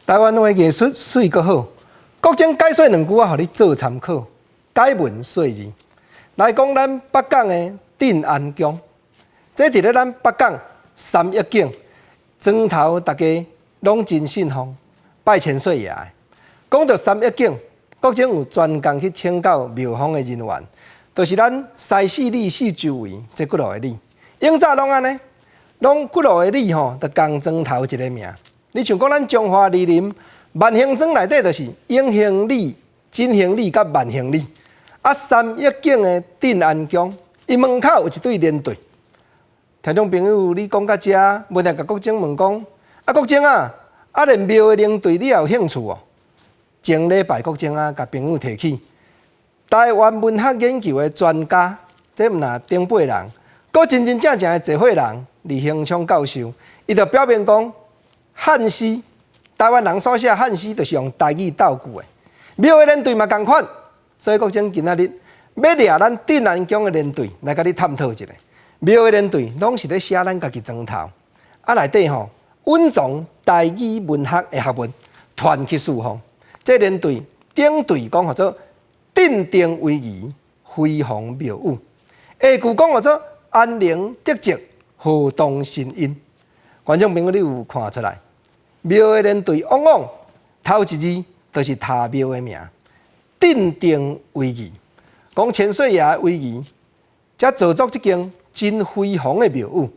台灣話藝術媠閣好，國珍解說兩句我予你做參考。解文說字來講，咱北港的鎮安宮，這佇咧咱北港三億景莊頭，大家攏真信奉拜千歲爺的。講到三億景，國珍有專工去請教廟方的人員，就是咱西四里四周圍這幾落個里，永早攏按呢，攏幾落個里吼，就仝莊頭一个名。你像講咱彰化二林萬興莊內底，就是永興里、錦興里佮萬興里。啊，三億景的鎮安宮，伊門口有一對連對。聽眾朋友，你講到遮，無定共國珍問講：啊，國珍啊，啊連廟的連對你也有興趣哦？前禮拜國珍啊，共朋友提起，台灣文學研究的專家，這毋若頂輩人，閣真真正正的濟歲人，李興昌教授，伊就表明講，漢詩，台灣人所寫漢詩，就是用台語鬥句的，廟的連對嘛仝款，所以國珍今仔日欲掠咱鎮安宮的連對來共你探討一下。廟的連對攏是咧寫咱家己莊頭，啊內底吼蘊藏台語文學的學問，傳去四方。這連對頂對講號做鎮定威儀，輝煌廟宇；下句講號做安寧德澤，河東神韻。觀眾朋友，你有看出來？廟的連對往往頭一字就是塔廟的名，鎮定威儀，講千歲爺的威儀，才造作這間真輝煌的廟宇。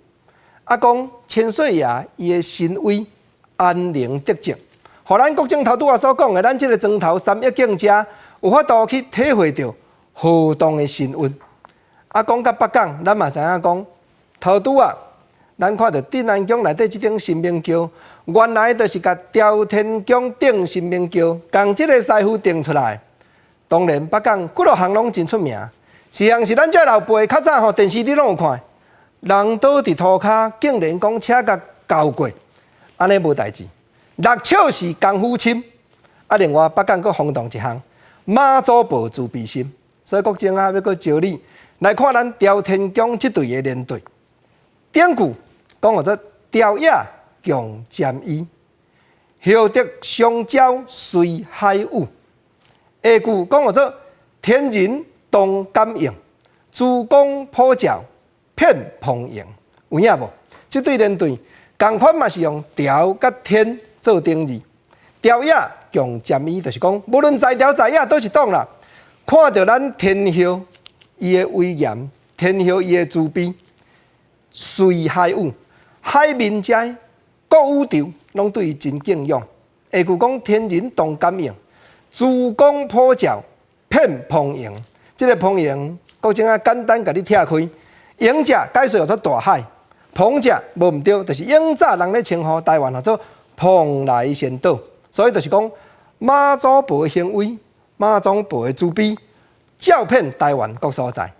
啊，講千歲爺伊的神威安寧德澤，予咱國珍頭拄仔所講的，咱這个莊頭三億景遮有法度去體會著河東的神韻。啊，講到北港，咱嘛知影講頭拄仔，咱看著鎮安宮內底這頂神明轎，原來就是共朝天宮頂神明轎，仝這个師傅訂出來。當然，北港幾落項攏真出名，是毋是咱這老輩較早吼電視你攏有看，人倒佇塗跤，竟然講車共轎過，按呢無代誌。六尺是功夫深，啊，另外北港閣轟動一項，媽祖婆慈悲心，所以國珍啊，欲閣招你來看咱朝天宮這對的連對。頂句講號做朝野共沾衣，厚德相交隨海宇。下句講號做天人同感應，諸光普照遍蓬瀛。有影無？這對連對仝款嘛是用朝佮天做頂字，朝野共沾衣，就是講無論在朝在野佗一黨啦，看著咱天后伊的威嚴，天后伊的慈悲。隨海宇，海面遮各宇宙攏對伊真敬仰。下句講天人同感應，諸光普照遍蓬瀛。這个蓬瀛，國珍啊簡單共你拆開。瀛者解說做大海，蓬者無毋對，就是永早人咧稱呼台灣號做蓬萊仙島。所以就是講媽祖婆的行為，媽祖婆的慈悲，照遍台灣各所在。